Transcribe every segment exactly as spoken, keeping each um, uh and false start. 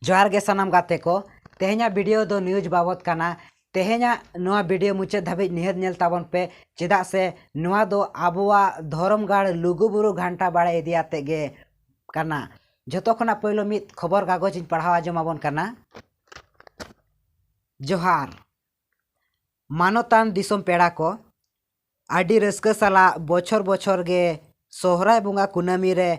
ᱡᱚᱦᱟᱨ ᱜᱮ ᱥᱟᱱᱟᱢ ᱜᱟᱛᱮ ᱠᱚ᱾ ᱛᱮᱦᱮᱧᱟᱜ ᱵᱷᱤᱰᱤᱭᱳ ᱫᱚ ᱱᱤᱭᱩᱡᱽ ᱵᱟᱵᱚᱛ ᱠᱟᱱᱟ᱾ ᱛᱮᱦᱮᱧᱟᱜ ᱱᱚᱣᱟ ᱵᱷᱤᱰᱤᱭᱳ ᱢᱩᱪᱟᱹᱫ ᱫᱷᱟᱹᱵᱤᱡ ᱱᱤᱦᱟᱹᱛ ᱧᱮᱞ ᱛᱟᱵᱚᱱ ᱯᱮ, ᱪᱮᱫᱟᱜ ᱥᱮ ᱱᱚᱣᱟ ᱫᱚ ᱟᱵᱚᱣᱟᱜ ᱫᱷᱚᱨᱚᱢᱜᱟᱲ ᱞᱩᱜᱩᱵᱩᱨᱩ ᱜᱷᱟᱱᱴᱟ ᱵᱟᱲᱮ ᱤᱫᱤ ᱟᱛᱮ ᱜᱮ ᱠᱟᱱᱟ᱾ ᱡᱷᱚᱛᱚ ᱠᱷᱚᱱᱟᱜ ᱯᱳᱭᱞᱳ ᱢᱤᱫ ᱠᱷᱚᱵᱚᱨ ᱠᱟᱜᱚᱡᱽ ᱤᱧ ᱯᱟᱲᱦᱟᱣ ᱟᱸᱡᱚᱢ ᱟᱵᱚᱱ ᱠᱟᱱᱟ᱾ ᱡᱚᱦᱟᱨ᱾ ᱢᱟᱱᱚᱛᱟᱱ ᱫᱤᱥᱚᱢ ᱯᱮᱲᱟ ᱠᱚ, ᱟᱹᱰᱤ ᱨᱟᱹᱥᱠᱟᱹ ᱥᱟᱞᱟᱜ ᱵᱚᱪᱷᱚᱨ ᱵᱚᱪᱷᱚᱨ ᱜᱮ ᱥᱚᱦᱨᱟᱭ ᱵᱚᱸᱜᱟ ᱠᱩᱱᱟᱹᱢᱤ ᱨᱮ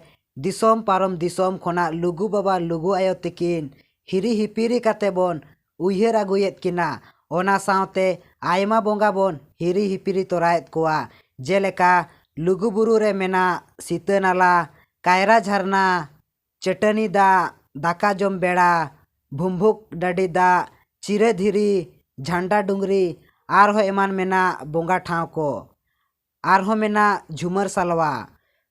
ᱫᱤᱥᱚᱢ ᱯᱟᱨᱚᱢ ᱫᱤᱥᱚᱢ ᱠᱷᱚᱱᱟᱜ ᱞᱩᱜᱩ ᱵᱟᱵᱟ ᱞᱩᱜᱩ ᱟᱭᱳ ᱛᱤᱠᱤᱱ ᱦᱤᱨᱤ ᱦᱤᱯᱤᱨᱤ ᱠᱟᱛᱮ ᱵᱚᱱ ᱩᱭᱦᱟᱹᱨ ᱟᱹᱜᱩᱭᱮᱫ ᱠᱤᱱᱟ᱾ ᱚᱱᱟ ᱥᱟᱶᱛᱮ ᱟᱭᱢᱟ ᱵᱚᱸᱜᱟ ᱵᱚᱱ ᱦᱤᱨᱤ ᱦᱤᱯᱤᱨᱤ ᱛᱚᱨᱟᱭᱮᱫ ᱠᱚᱣᱟ, ᱡᱮᱞᱮᱠᱟ ᱞᱩᱜᱩ ᱵᱩᱨᱩ ᱨᱮ ᱢᱮᱱᱟᱜ ᱥᱤᱛᱟᱹ ᱱᱟᱞᱟ, ᱠᱟᱭᱨᱟ ᱡᱷᱟᱨᱱᱟ, ᱪᱟᱹᱴᱟᱹᱱᱤ ᱫᱟᱜ, ᱫᱟᱠᱟ ᱡᱚᱢ ᱵᱮᱲᱟ, ᱵᱷᱩᱢᱵᱷᱩᱠ ᱰᱟᱹᱰᱤ ᱫᱟᱜ, ᱪᱤᱨᱟᱹ ᱫᱷᱤᱨᱤ, ᱡᱷᱟᱱᱰᱟ ᱰᱩᱝᱨᱤ, ᱟᱨᱦᱚᱸ ᱮᱢᱟᱱ ᱢᱮᱱᱟᱜ ᱵᱚᱸᱜᱟ ᱴᱷᱟᱶ ᱠᱚ᱾ ᱟᱨᱦᱚᱸ ᱢᱮᱱᱟᱜ ᱡᱷᱩᱢᱟᱹᱨ ᱥᱟᱞᱣᱟ᱾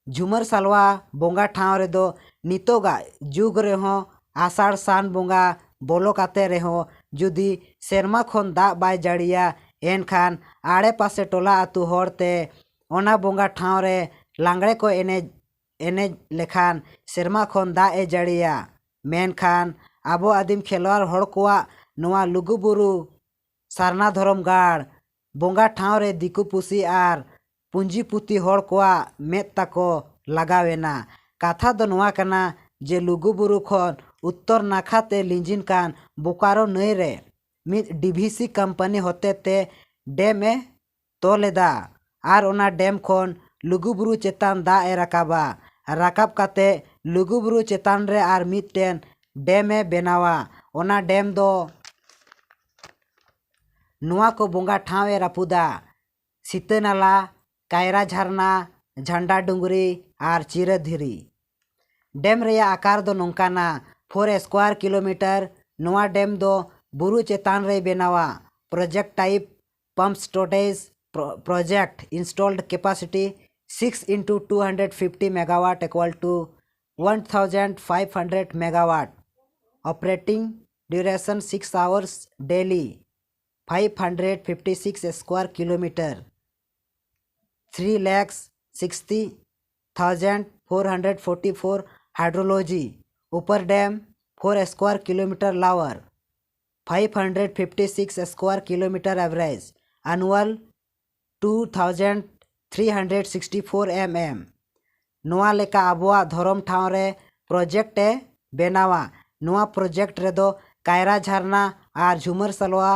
ᱡᱷᱩᱢᱟᱹᱨ ᱥᱟᱞᱣᱟ ᱵᱚᱸᱜᱟ ᱴᱷᱟᱶ ᱨᱮᱫᱚ ᱱᱤᱛᱚᱜᱟᱜ ᱡᱩᱜᱽ ᱨᱮᱦᱚᱸ ᱟᱥᱟᱲ ᱥᱟᱱ ᱵᱚᱸᱜᱟ ᱵᱚᱞᱚ ᱠᱟᱛᱮ ᱨᱮᱦᱚᱸ ᱡᱩᱫᱤ ᱥᱮᱨᱢᱟ ᱠᱷᱚᱱ ᱫᱟᱜ ᱵᱟᱭ ᱡᱟᱹᱲᱤᱭᱟ, ᱮᱱᱠᱷᱟᱱ ᱟᱲᱮ ᱯᱟᱥᱮ ᱴᱚᱞᱟ ᱟᱹᱛᱩ ᱦᱚᱲ ᱛᱮ ᱚᱱᱟ ᱵᱚᱸᱜᱟ ᱴᱷᱟᱶ ᱨᱮ ᱞᱟᱜᱽᱲᱮ ᱠᱚ ᱮᱱᱮᱡ ᱮᱱᱮᱡ ᱞᱮᱠᱷᱟᱱ ᱥᱮᱨᱢᱟ ᱠᱷᱚᱱ ᱫᱟᱜ ᱮ ᱡᱟᱹᱲᱤᱭᱟ᱾ ᱢᱮᱱᱠᱷᱟᱱ ᱟᱵᱚ ᱟᱹᱫᱤᱢ ᱠᱷᱮᱞᱣᱟᱲ ᱦᱚᱲ ᱠᱚᱣᱟᱜ ᱱᱚᱣᱟ ᱞᱩᱜᱩᱵᱩᱨᱩ ᱥᱟᱨᱱᱟ ᱫᱷᱚᱨᱚᱢ ᱜᱟᱲ ᱵᱚᱸᱜᱟ ᱴᱷᱟᱶ ᱨᱮ ᱫᱤᱠᱩ ᱯᱩᱥᱤ ᱟᱨ ᱯᱩᱸᱡᱤ ᱯᱩᱛᱤ ᱦᱚᱲ ᱠᱚᱣᱟᱜ ᱢᱮᱫ ᱛᱟᱠᱚ ᱞᱟᱜᱟᱣ ᱮᱱᱟ᱾ ᱠᱟᱛᱷᱟ ᱫᱚ ᱱᱚᱣᱟ ᱠᱟᱱᱟ ᱡᱮ ᱞᱩᱜᱩᱵᱩᱨᱩ ᱠᱷᱚᱱ ᱩᱛᱛᱚᱨ ᱱᱟᱠᱷᱟ ᱛᱮ ᱞᱤᱸᱡᱤᱱ ᱠᱟᱱ ᱵᱳᱠᱟᱨᱳ ᱱᱟᱹᱭ ᱨᱮ ᱢᱤᱫ ᱰᱤ ᱵᱷᱤ ᱥᱤ ᱠᱳᱢᱯᱟᱱᱤ ᱦᱚᱛᱮ ᱛᱮ ᱰᱮᱢ ᱮ ᱛᱚᱞ ᱮᱫᱟ ᱟᱨ ᱚᱱᱟ ᱰᱮᱢ ᱠᱷᱚᱱ ᱞᱩᱜᱩᱵᱩᱨᱩ ᱪᱮᱛᱟᱱ ᱫᱟᱜ ᱮ ᱨᱟᱠᱟᱵᱟ᱾ ᱨᱟᱠᱟᱵ ᱠᱟᱛᱮ ᱞᱩᱜᱩᱵᱩᱨᱩ ᱪᱮᱛᱟᱱ ᱨᱮ ᱟᱨ ᱢᱤᱫᱴᱮᱱ ᱰᱮᱢ ᱮ ᱵᱮᱱᱟᱣᱟ᱾ ᱚᱱᱟ ᱰᱮᱢ ᱫᱚ ᱱᱚᱣᱟ ᱠᱚ ᱵᱚᱸᱜᱟ ᱴᱷᱟᱶ ᱮ ᱨᱟᱹᱯᱩᱫᱟ: ᱥᱤᱛᱟᱹ ᱱᱟᱞᱟ, ᱠᱟᱭᱨᱟ ᱡᱷᱟᱨᱱᱟ, ᱡᱷᱟᱱᱰᱟ ᱰᱩᱝᱨᱤ ᱟᱨ ᱪᱤᱨᱟᱹ ᱫᱷᱤᱨᱤ᱾ ᱰᱮᱢ ᱨᱮᱭᱟᱜ ᱟᱠᱟᱨ ᱫᱚ ᱱᱚᱝᱠᱟᱱᱟ: ᱯᱷᱳᱨ ᱥᱠᱚᱭᱟᱨ ᱠᱤᱞᱳᱢᱤᱴᱟᱨ᱾ ᱱᱚᱣᱟ ᱰᱮᱢ ᱫᱚ ᱵᱩᱨᱩ ᱪᱮᱛᱟᱱ ᱨᱮᱭ ᱵᱮᱱᱟᱣᱟ᱾ ᱯᱨᱚᱡᱮᱠᱴ ᱴᱟᱭᱤᱯ: ᱯᱟᱢᱯ ᱥᱴᱳᱨᱮᱡᱽ ᱯᱨᱚ-, project. Installed capacity: six into two hundred fifty megawatt, equal to one thousand five hundred megawatt. Operating duration: six hours daily. Five hundred fifty six square kilometer. Three lakhs sixty thousand four hundred forty four hydrology. Upper dam: ᱠᱚᱨ square kilometre lower, five hundred fifty six square kilometre average, annual two thousand three hundred sixty four M M. ᱱᱚᱣᱟ ᱞᱮᱠᱟ ᱟᱵᱚᱣᱟᱜ ᱫᱷᱚᱨᱚᱢ ᱴᱷᱟᱶ ᱨᱮ project ᱮ ᱵᱮᱱᱟᱣᱟ᱾ ᱱᱚᱣᱟ project ᱨᱮᱫᱚ ᱠᱟᱭᱨᱟ ᱡᱷᱟᱨᱱᱟ ᱟᱨ ᱡᱷᱩᱢᱟᱹᱨ ᱥᱟᱞᱣᱟ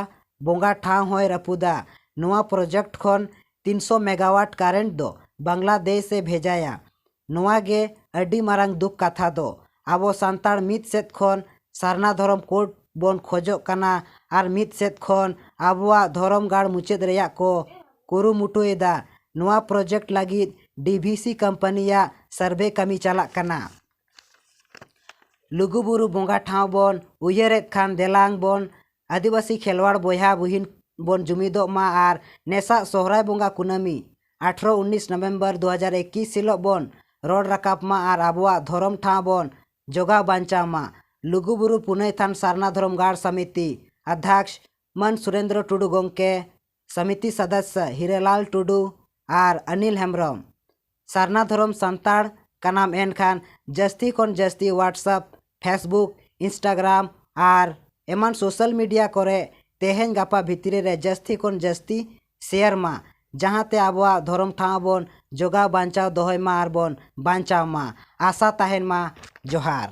ᱵᱚᱸᱜᱟ ᱴᱷᱟᱶ ᱦᱚᱸᱭ ᱨᱟᱹᱯᱩᱫᱟ᱾ ᱱᱚᱣᱟ ᱯᱨᱚᱡᱮᱠᱴ ᱠᱷᱚᱱ ᱛᱤᱱᱥᱚ ᱢᱮᱜᱟᱣᱟᱴ ᱠᱟᱨᱮᱱᱴ ᱫᱚ ᱵᱟᱝᱞᱟᱫᱮᱥ ᱮ ᱵᱷᱮᱡᱟᱭᱟ᱾ ᱱᱚᱣᱟ ᱜᱮ ᱟᱹᱰᱤ ᱢᱟᱨᱟᱝ ᱫᱩᱠ ᱠᱟᱛᱷᱟ ᱫᱚ᱾ ᱟᱵᱚ ᱥᱟᱱᱛᱟᱲ ᱢᱤᱫ ᱥᱮᱫ ᱠᱷᱚᱱ ᱥᱟᱨᱱᱟ ᱫᱷᱚᱨᱚᱢ ᱠᱳᱰ ᱵᱚᱱ ᱠᱷᱚᱡᱚᱜ ᱠᱟᱱᱟ ᱟᱨ ᱢᱤᱫ ᱥᱮᱫ ᱠᱷᱚᱱ ᱟᱵᱚᱣᱟᱜ ᱫᱷᱚᱨᱚᱢ ᱜᱟᱲ ᱢᱩᱪᱟᱹᱫ ᱨᱮᱭᱟᱜ ᱠᱚ ᱠᱩᱨᱩᱢᱩᱴᱩᱭᱮᱫᱟ᱾ ᱱᱚᱣᱟ ᱯᱨᱚᱡᱮᱠᱴ ᱞᱟᱹᱜᱤᱫ ᱰᱤ ᱵᱷᱤ ᱥᱤ ᱠᱳᱢᱯᱟᱱᱤᱭᱟᱜ ᱥᱟᱨᱵᱷᱮ ᱠᱟᱹᱢᱤ ᱪᱟᱞᱟᱜ ᱠᱟᱱᱟ᱾ ᱞᱩᱜᱩᱵᱩᱨᱩ ᱵᱚᱸᱜᱟ ᱴᱷᱟᱶ ᱵᱚᱱ ᱩᱭᱦᱟᱹᱨᱮᱫ ᱠᱷᱟᱱ ᱫᱮᱞᱟᱝ ᱵᱚᱱ ᱟᱹᱫᱤᱵᱟᱹᱥᱤ ᱠᱷᱮᱞᱣᱟᱲ ᱵᱚᱭᱦᱟ ᱵᱩᱦᱤᱱ ᱵᱚᱱ ᱡᱩᱢᱤᱫᱚᱜ ᱢᱟ ᱟᱨ ᱱᱮᱥᱟᱜ ᱥᱚᱦᱨᱟᱭ ᱵᱚᱸᱜᱟ ᱠᱩᱱᱟᱹᱢᱤ ᱟᱴᱷᱨᱚ ᱩᱱᱤᱥ ᱱᱚᱵᱷᱮᱢᱵᱚᱨ ᱫᱩ ᱦᱟᱡᱟᱨ ᱮᱠᱤᱥ ᱦᱤᱞᱳᱜ ᱵᱚᱱ ᱨᱚᱲ ᱨᱟᱠᱟᱵ ᱢᱟ ᱟᱨ ᱟᱵᱚᱣᱟᱜ ᱫᱷᱚᱨᱚᱢ ᱴᱷᱟᱶ ᱵᱚᱱ ᱡᱚᱜᱟᱣ ᱵᱟᱧᱪᱟᱣ ᱢᱟ᱾ ᱞᱩᱜᱩᱵᱩᱨᱩ ᱯᱩᱱᱟᱹᱭ ᱛᱷᱟᱱ ᱥᱟᱨᱱᱟ ᱫᱷᱚᱨᱚᱢ ᱜᱟᱲ ᱥᱚᱢᱤᱛᱤ ᱚᱫᱷᱭᱚᱠᱥ ᱢᱟᱹᱱ ᱥᱩᱨᱮᱱᱫᱨᱚ ᱴᱩᱰᱩ ᱜᱚᱢᱠᱮ, ᱥᱚᱢᱤᱛᱤ ᱥᱚᱫᱚᱥᱥᱚ ᱦᱤᱨᱟᱹᱞᱟᱞ ᱴᱩᱰᱩ ᱟᱨ ᱚᱱᱤᱞ ᱦᱮᱢᱵᱨᱚᱢ᱾ ᱥᱟᱨᱱᱟ ᱫᱷᱚᱨᱚᱢ ᱥᱟᱱᱛᱟᱲ ᱠᱟᱱᱟᱢ ᱮᱱᱠᱷᱟᱱ ᱡᱟᱹᱥᱛᱤ ᱠᱷᱚᱱ ᱡᱟᱹᱥᱛᱤ WhatsApp, Facebook, Instagram ᱟᱨ ᱮᱢᱟᱱ ᱥᱳᱥᱟᱞ ᱢᱤᱰᱤᱭᱟ ᱠᱚᱨᱮ ᱛᱮᱦᱮᱧ ᱜᱟᱯᱟ ᱵᱷᱤᱛᱨᱤ ᱨᱮ ᱡᱟᱹᱥᱛᱤ ᱠᱷᱚᱱ ᱡᱟᱹᱥᱛᱤ ᱥᱮᱭᱟᱨ ᱢᱟ, ᱡᱟᱦᱟᱸᱛᱮ ᱟᱵᱚᱣᱟᱜ ᱫᱷᱚᱨᱚᱢ ᱴᱷᱟᱶ ᱵᱚᱱ ᱡᱚᱜᱟᱣ ᱵᱟᱧᱪᱟᱣ ᱫᱚᱦᱚᱭ ᱢᱟ ᱟᱨ ᱵᱚᱱ ᱵᱟᱧᱪᱟᱣ ᱢᱟ᱾ ᱟᱥᱟ ᱛᱟᱦᱮᱱ ᱢᱟ᱾ ᱡᱚᱦᱟᱨ᱾